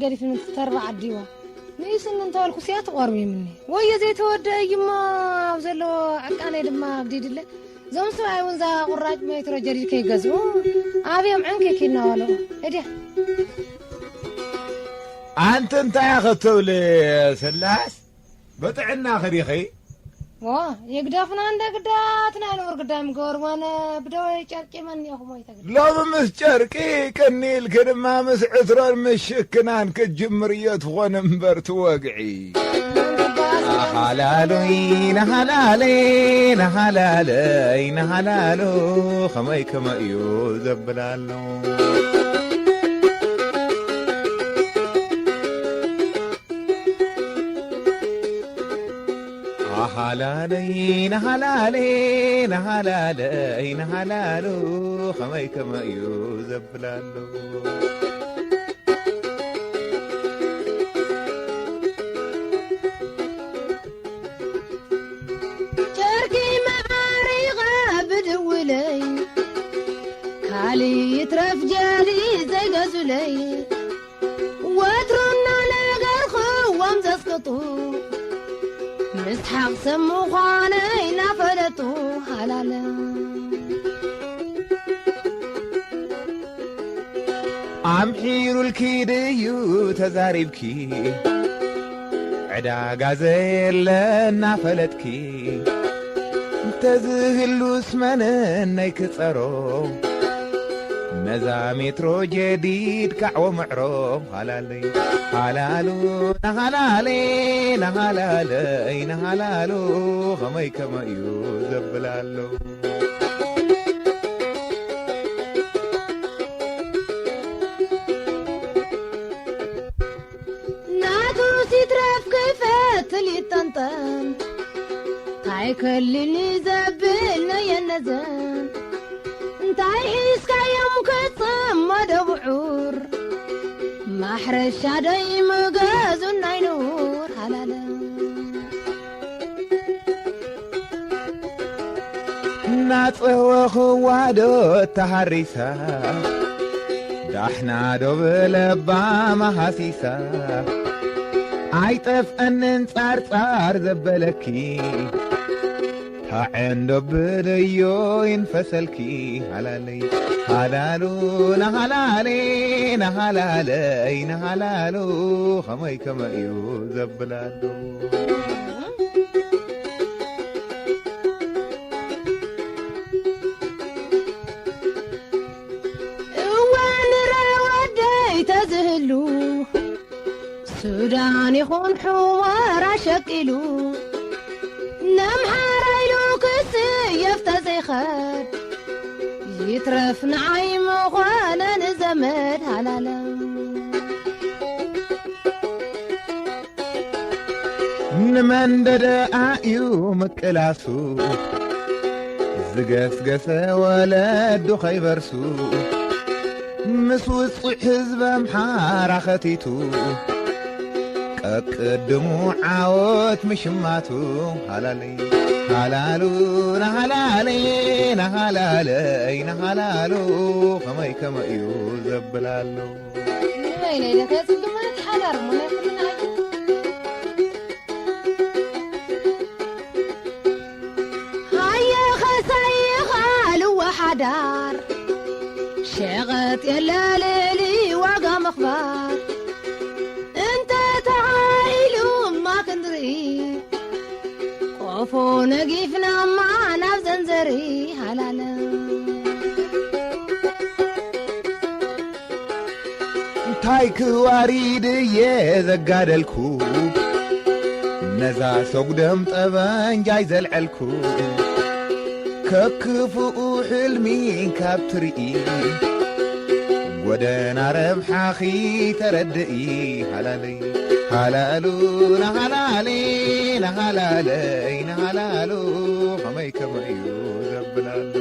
ገዲፍኒ ተርባ ዓዲዋ። ንእስኒ እንተበልኩስ እያ ትቖርሚምኒ። ወዮ ዘይተወደአ እዩሞ ኣብ ዘለዎ ዕቃነይ ድማ ኣብዲድለ። እዞም ሰብኣይ እውን እዛ ቁራጭ ሜትሮ ጀዲድ ከይገዝኡ ኣብዮም ዕንኪኪ እናበሉ። እድያ። ኣንቲ እንታይ ኢኺ ትብሊ ስላስ? ብጥዕናኺ ዲኺ? ዋ፣ ይግደፍና እንደ ግዳት ናይ ንቡር ግዳይ ምገበርዎን ብደወይ ጨርቂመን እኒኦኹም ወይ ተግዳ። ሎሚ ምስ ጨርቂ ቅኒ ኢልኪ ድማ ምስ ዕትሮን ምስ ሽክናን ክትጅምርዮ ትኾን እምበር ትወግዒ። ኣሃላሉይ ናሃላለይ ናሃላለይ ናሃላሉ ከመይ ከመይ እዩ ዘብላሉ። ኣሃላለይ ናሃላለይ ናሃላለይ ናሃላሉ ከመይ ከመይ እዩ ዘብላሉ። ጨርቂ መዓሪቐ ብድውለይ ካልእ ይትረፍ ጀሊ ዘይገዙለይ ወትሩ እናነገርኽዎም ዘስክጡ ምስሓቕ ሰብ ምዃነይ እናፈለጡ ሃላለ። ኣምሒሩልኪ ድዩ ተዛሪብኪ ዕዳጋ ዘየለ እናፈለጥኪ እንተዝህሉስ መነነይ ክጸሮ ነዛ ሜትሮ ጀዲድ ካዕዎ ምዕሮ ሃላለይ ሃላሉ ናሃላለ ናሃላለይ ናሃላሉ ከመይ ከመይ እዩ ዘብላሉ። ናቱ ሲትረፍ ክፈትል ይጠንጠን ታይ ከልኒ ዘብል ነየነዘን እንታይ ሒዝካዮም ክጽመዶ ብዑር ማሕረሻ ደይ ምገዙ ናይ ንቡር ሃላለ። ናጸወኽዋ ዶ ተሃሪሳ ዳሕና ዶ ብለባማ ሃሲሳ ኣይጠፍአንን ጻርጻር ዘበለኪ ታዕንዶ ብደዮ ይንፈሰልኪ ሃላለይ ሃላሉ ናሃላለ ናሃላለይ ናሃላሉ ከመይ ከመይ እዩ ዘብላሉ። እዋን ረወደይ ተዝህሉ ሱዳን ይኹን ሕወራ ሸቂሉ ነምሓራ ኢሉ ክስየፍ ተዘይኸድ ይትረፍ ንዓይ ምኾነ ንዘመድ ሃላለ። ንመን ደደኣ እዩ ምቅላሱ ዝገስገሰ ወለዱ ከይበርሱ ምስ ውጹዕ ህዝቢ ኣምሓራ ከቲቱ ቀቅድሙ ዓወት ምሽማቱ ሃላለይ ሃላሉ ናሃላለይ ናሃላለይ ናሃላሉ ከመይ ከመይ እዩ ዘብላሉ። ንበይነይ ለከ ጽግማት ሓዳር ሙነ ኩልና ሃየ ኸሳይ ኻልዋ ሓዳር ሸቐጥ የለ ልዕሊ ዋጋ ምኽባር እንተ ተኻኢሉ እማ ክንርኢ ቆፎ ነጊፍና እማ ናብ ዘንዘሪ ሃላለ። እንታይ ክዋሪድ እየ ዘጋደልኩ ነዛ ሰጉደም ጠበንጃይ ዘልዐልኩ ከክፉኡ ሕልሚ ካብ ትርኢ ጎደና ረብሓኺ ተረድኢ ሃላለይ ሃላሉ ናሃላለ ናሃላለይ ናሃላሉ ከመይ ከመይ እዩ ዘብላሉ።